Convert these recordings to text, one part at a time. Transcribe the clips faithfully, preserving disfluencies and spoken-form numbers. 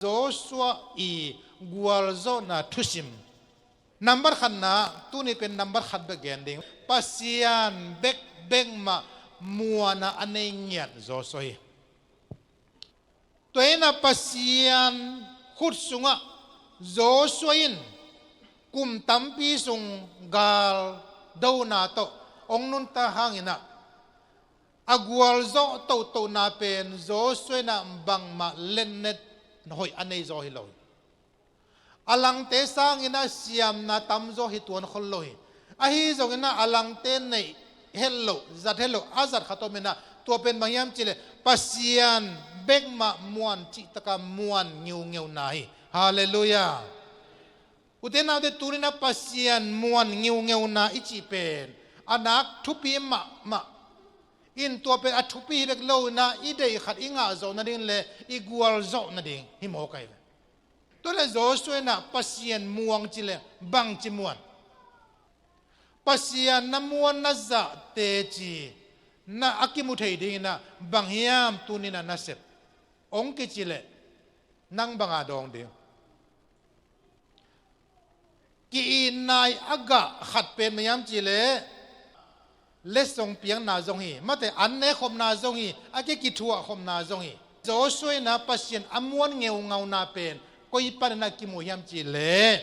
Joshua i gualzawhna thusim. Nambat khatna, tuni pen nambat khat bek gen ding. Pasian bekbek mah muanna a nei ngiat Joshua hi. Tua inah Pasian khut sungah Joshua in kum tampi sung gal dona tawh hong nuntak hanginah a gualzawh tohtohna pen Joshua inah bangmah letnet hoih a nei zaw hi lo hi. A langte sanginah siamna tamzaw hi tuan khol lo hi. Ahi zonginah a langte neih het loh, zat het loh, a zat khat om inah, tua pen bang hiam cihleh Pasian bekmah muan cihtaka muan ngiungeuna hi. Halleluiah. Ute naute, tuninah Pasian muan ngiungeuna i cih pen a nak thupi mahmah in, tua pen a thupi hi bek lo inah i deih khat i ngah zawh nading le i gualzawh nading hi mawk ahi ve. Tua le Joshua inah Pasian muang cileh bangci muan? Pasian na muan na zah teci na a kimu thei dinginah bang hiam tuninah na sep? Hong kicileh nang banga dawng ding? Ki-itna i a gah khat pen bang hiam cihleh letsong piakna zong hi, mate an ne khopna zong hi, a kikithuah khopna zong hi. Joshua inah Pasian a muan ngeungauna pen koi paninah kimu hiam cihleh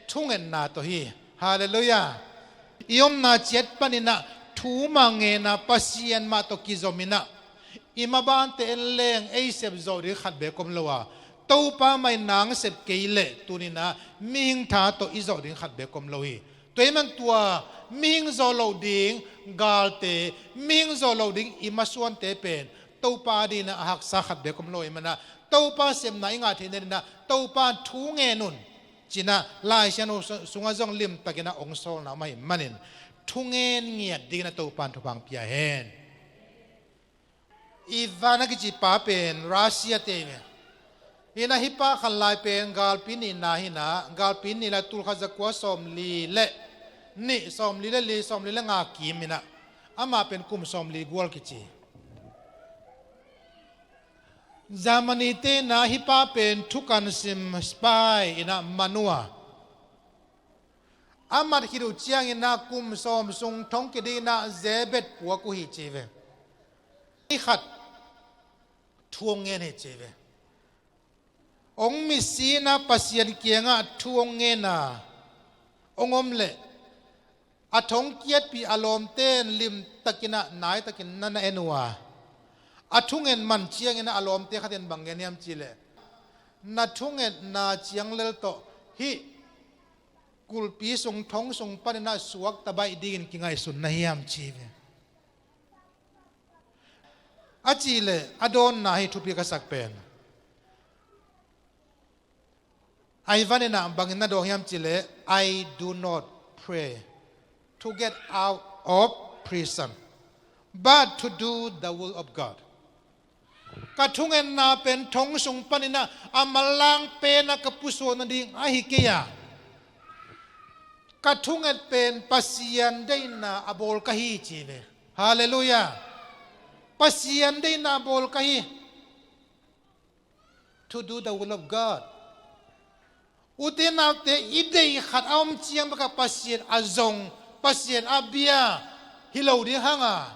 thungetna tawh hi. Halleluiah. I omna ciat paninah thu mah ngena Pasian mah tawh kizominah i mabante en leng ei sep zawh ding khat beek om lo a, Topa mah in nang sep kei leh tuninah mihing tha tawh i zawh ding khat beek om lo hi. Tua ahih man tua mihing zawh loh ding galte, mihing zawh loh ding i masuante pen Topa dinah a haksa khat beek om lo ahih manah Topa sepna i ngah theih nadinah Topa thu ngen un cinah Lai Siangtho sungah zong limtakinah hong sawlna om ahih manin thungen ngiat dinginah Topa in thupha hong pia hen. Ivan a kici pa pen Russia te hi ve. Hinah hih pa khanlai pen galpi nihna hinah, galpi nih lai tul khat zakua sawmli le nih, sawmli le li, sawmli le nga kim inah, amah pen kum sawmli gual kici. Germany te inah hih pa pen thukan sim spy inah man uh a, a mat khit uh cianginah kum sawm sung thong kidinah zebet puak uh hi ci ve. Ni khat thu hong ngen hi ci ve. Hong mitsi inah Pasian kiangah thu hong ngen a hong om leh a thong kiatpih a lawmte in limtakinah naitakin na na en uh a, a thungen man cianginah a lawmte khatin bang ngen hiam cihleh, na thungetna ciang lel tawh hih kulpi sung thong sung paninah suakta baih dingin kingaihsun na hiam ci ve. A cihleh a dawnna hi thupi ka sak pen. Ivan inah bangin na dawng hiam cihleh, "I do not pray to get out of prison, but to do the will of God." Ka thungetna pen thong sung paninah a manlang penah ka pusuah nading ahi kei a, ka thunget pen Pasian deihna a bawl ka hi ci ve. Halleluiah. Pasian deihna a bawl ka hi. To do the will of God. Ute naute, i deih khat a om ciang bekah Pasian a zong, Pasian a bia hi lo ding hanga,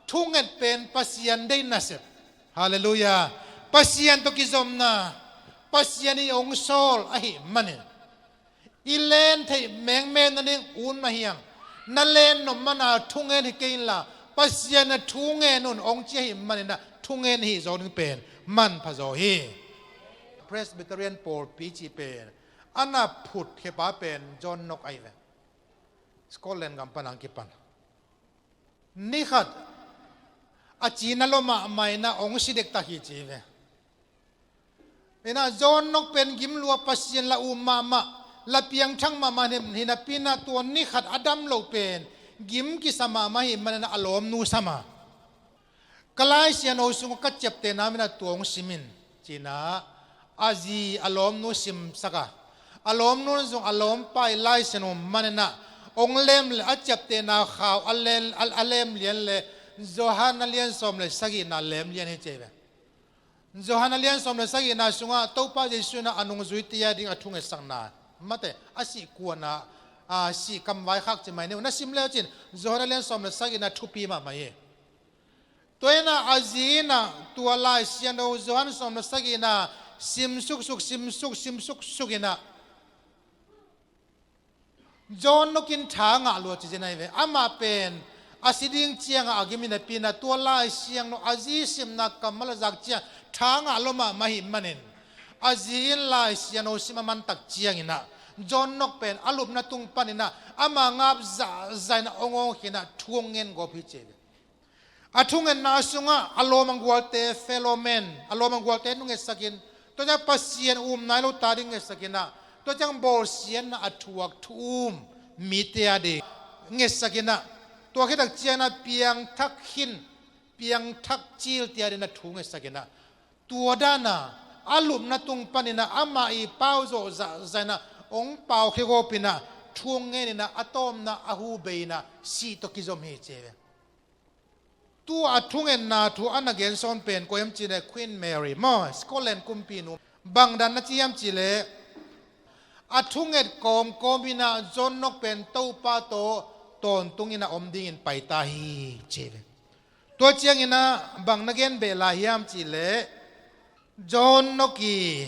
thunget pen Pasian deih nasep. Halleluiah. Pasian tawh kizomna, Pasian i hong sawl ahih manin i len theih mengmeng nading un mah hiang, na len nop mana thungen hi kei inla, Pasian a thungen un hong ci ahih maninah thungen hih zaw ding pen manpha zaw hi. Presbyterian pawlpi cih pen a na phut khia pa pen John Knox ahi ve. Scotland gam pan ang kipan. Ni khat a cina lua mahmah inah hong si dektak hi ci ve. Inah John Knox pen gim lua, Pasian la um mahmah, la piangthak mahmah hi napi inah tua ni khat a dam loh pen gim kisa mahmah hi maninah a lawmnu sam a, ka Lai Siangtho sungah ka ciaptehna minah tua hong sim in cinah a zi a lawmnu simsak a, a lawmnu zong a lawmpa i Lai Siangtho maninah hong lem le a ciaptehna khau a lem, a, a lem lian le Johan a lian sawm le sagihna lem lian hi ci ve. Johan a lian sawm le sagihna sungah Topa Jesu in a nungzuite a ding a thungetsakna, mate, a sih kuana, a sih kamvai khak ci mai ni uh, na sim le uh cin, Johan a lian sawm le sagihna thupi mahmah hi. Tua in a zi in a tua Lai Siangtho Johan sawm le sagihna sim suksuk, sim suk, sim suksuk in a John Nok in tha ngah lua ci zen ahi ve. Amah pen a si ding ciangah a gim in a pi in a tua Lai Siangtho a zi simna kammal a zak ciang tha ngah lua mahmah ahih manin a zi in Lai Siangtho sim a man tak ciangin a John Nok pen a lupna tung panin a ama ngap zahzah in a awng awng khin a thu hong ngen gawp hi ci ve. A thungetna sungah a lawm a gualte, fellow men, a lawm a gualte nung ngetsakin, tua ciang Pasian um nai lo ta ding ngetsakin a, tua ciang bawlsiatna a thuak thu um mite a ding ngetsakin a, tua khit tak ciangin a piangthak khin, piangthak cilte a ding a thu ngetsakin a, tua dan a a lupna tung panin a amah i pau zawh zahzah in a hong pau khia gawp in a thu hong ngen in a a tawpna a hu bei in a sih tawh kizom hi ci ve. Tua a thungetna thu a na gen sawn pen kua hiam cih leh Queen Mary maw, Scotland kumpinu. Bang dan na ci hiam cih leh a thunget kawmkawm in a John Nok pen Topa tawh tawntung in a om dingin pai ta hi ci ve. Tua ciangin a bang na gen beh lai hiam cih leh John Nok i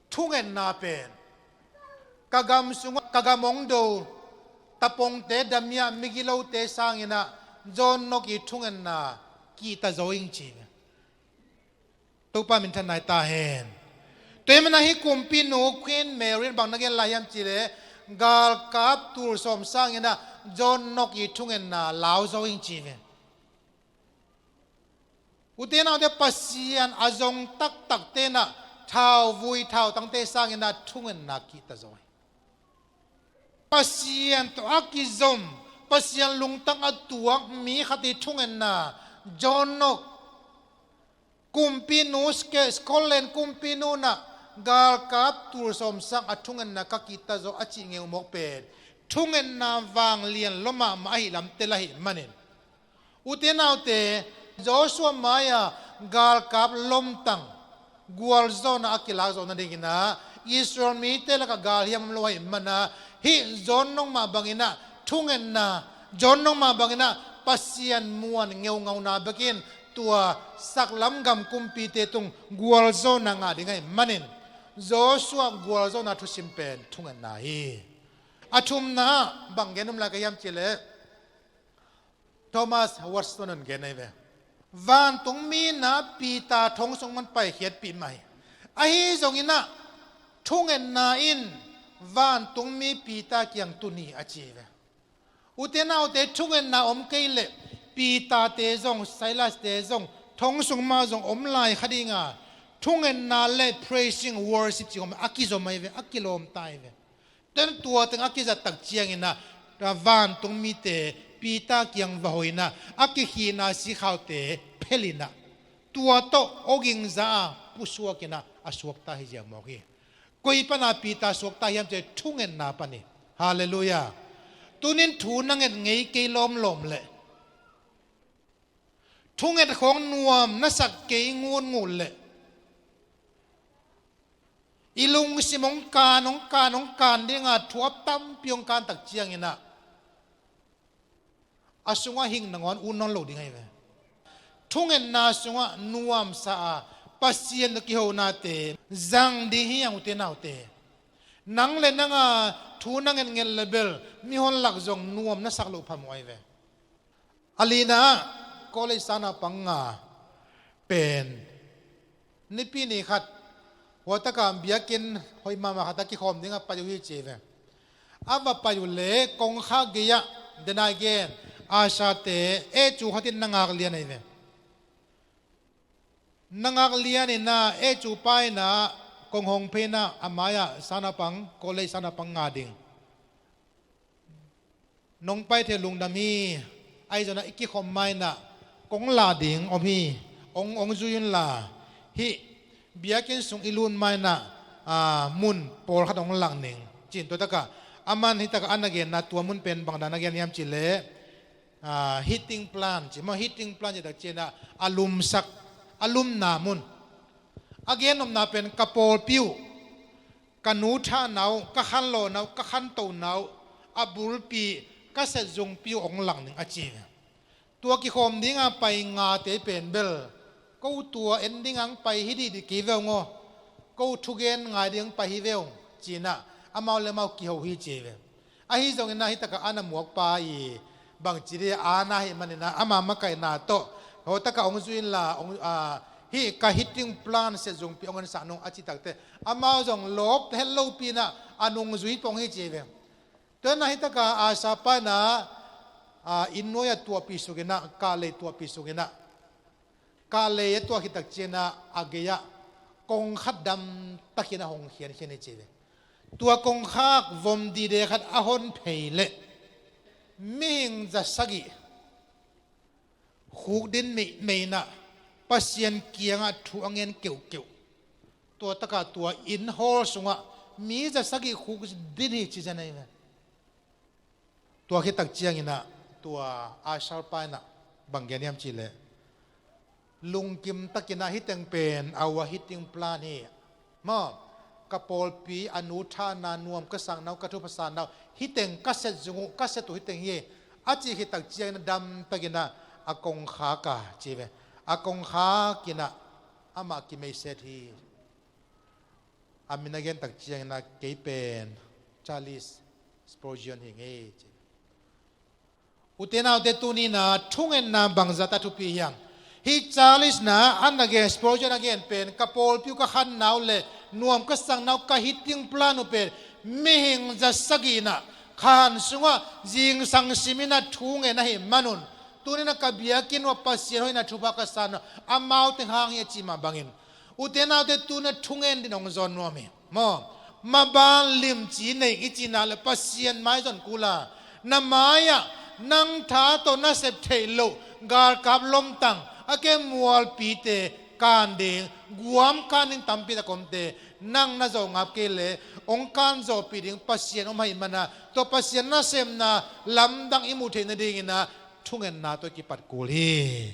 thungetna pen ka gam sungah ka gam hong do tapongte, damiah migilote sangin a John Nok i thungetna kihta zo ing ci. Topa minthanna hi ta hen. Tua hi man a hih kumpinu Queen Mary in bang na gen lai hiam cih leh galkap tul sawm sangin a John Nok i thungetna lau zo ing ci ve. Ute naute, Pasian a zong taktakte in a thauvui thautangte sangin a thungetna kihta zo hi. Pasian tawh a kizom, Pasian lungtang a tuak mi khat i thungetna, John Nok, kumpinu, Ske-, Scotland kumpinu in a galkap tul sawm sang a thungetna ka kihta zo a cih ngeu mawk pen thungetna vanglian lua mahmah ahih lam tel ahih manin, ute naute, Joshua mai-a galkap lomtang gualzawhna a kilak zawh nadingin a Israel mite lakah galhiam om lo ahih man a, hih John Nok mah bangin a thungetna, John Nok mah bangin a Pasian muan ngeungauna bekin tua saklam gam kumpite tung gualzawhna ngah ding ahih manin Joshua gualzawhna thusim pen thungetna hi. A thumna ah bang gen om lai ka hiam cih leh Thomas Watson in gen ahi ve. Vantungmi in a Peter thong sung man paikhiatpih mah hi. Ahi zongin a thungetna in vantungmi Peter kiang tun hi a ci ve. Ute naute, thungetna om kei leh Peter-te zong, Silas-te zong thong sung mah zong om lai kha ding a, thungetna le praising worship cih om a kizom ahi ve, a kilawm ta ahi ve. Tua teng a kizat tak ciangin a, vantungmite Peter kiang va hawh in a, a kikhihna sikhaute phel in a, tua tawh awging za a pusuak in a, a suakta hi ziau mawk hi. Koi pan a Peter suakta hiam cih leh thungetna pan hi. Halleluiah. Tunin thu na nget ngei kei lawmlawm leh, thunget khawng nuam na sak kei ngutngut leh, i lungsim hong kan, hong kan, hong kan ding a, thu a tampi hong kan tak ciangin a, a sungah hing nangawn ut nawn lo ding ahi ve. Thungetna sungah nuamsa a Pasian tawh kihonate zang ding hi hang, ute naute. Nang le nang a thu na ngetnget leh bel mihon lak zong nuam na sak loh phamawh ahi ve. A lina ah college sangnaupang nga pen Nipi ni khat, hua taka biakinn hoih mahmah khat a kikhawm ding a pai uh hi ci ve. A va pai uh leh kongkhak gei ah, denai gen, a sate, eh, cu khat in na ngak lian ahi ve. Na ngak lian in a, eh, cu pa in a, kong hong phei in a, a mai-ah sangnaupang, college sangnaupang nga ding. Nong pai thei lungdam hi, ahi zongin a i kikhawm ma in a kong lah ding om hi, hong, hong zui un la, hih biakinn sung i lut ma in a, aa, mun pawlkhat hong lak ning. Ci-in tua takah, aman hih takah a na genna tua mun pen bang dan a na gen hiam cih leh, aa, heating plant, ci maw, heating plant ci tak ciangin a, a lumsak, a lumna mun. A gen nopna pen ka pawlpi uh, ka nu thahna uh, ka khanlawhna uh, ka khantohna uh, a bulpi ka setzungpi uh hong lang ning a ci. Tua kikhawm dinga pai ngate pen bel ko tua en dinga hong pai hi dihdih kei ve ung aw, ko thugen ngai ding hong pai hi ve ung, ci-inah amau le amau kiho hi ci ve. Ahi zonginah hih takah a na muakpa i bangci dih a na hih maninah ama makaihna tawh hih takah hong zui inla hong, a, hih ka hitting plan setzungpi hong ensak nung a cih takteh amau zong lawp het lopi inah a nungzui pong hi ci ve. Tua inah hih takah a sapa inah, a, inn nuai-ah tuahpih sukinah, kahlei tuahpih sukinah, kahlei a tuah khit tak cianginah a gei-ah kongkha damtakinah hong khiankhian hi ci ve. Tua kongkhak vom dide khat a hon phei leh mihing za sagih khukdin meimei inah Pasian kiangah thu a ngen keuhkeuh. Tua takah tua inn hall sungah mi za sagih khukdin hi ci zen ahi ve. Tua khit tak cianginah tua usher pa inah bang gen hiam cihleh, lungkim takinah hih teng pen our hitting plan hi. Maw, ka pawlpi a nu thahna, nuam ka sakna uh, ka thupha sakna uh, hih teng ka setzung uh, ka set uh hih teng hi, a cih khit tak cianginah damtakinah a kongkhak a ci ve. A kongkhakinah amah kimeiset hi. A min a gen tak cianginah kei pen Charles Spurgeon hi ing ei ci. Ute naute, tuninah thungetna bangzah a thupi hiam? Hih Charles inah a na gen, Spurgeon a gen pen ka pawlpi uh, ka khanna uh le nuam ka sakna uh, ka hitting plan uh pen mihing za sagih inah khan sungah zingsang siminah thungen ahih manun tuninah ka biakinn uh ah Pasian hoihna thupha ka sakna uh amau teng hang hi a cih mah bangin ute naute, tuna thungen din hong zawn nuam hi. Maw, maban limci nei i cihna le Pasian maizon kul a, na mai-ah nang tha tawh na sep theih loh galkap lomtang, a ke mualpite kan ding, guam kan ding tampi tak omte nang na zawh ngap kei leh hong kan zawhpih ding Pasian om ahih manah tua Pasian nasemna lamdang i muh theih nadinginah thungetna tawh i kipat kul hi.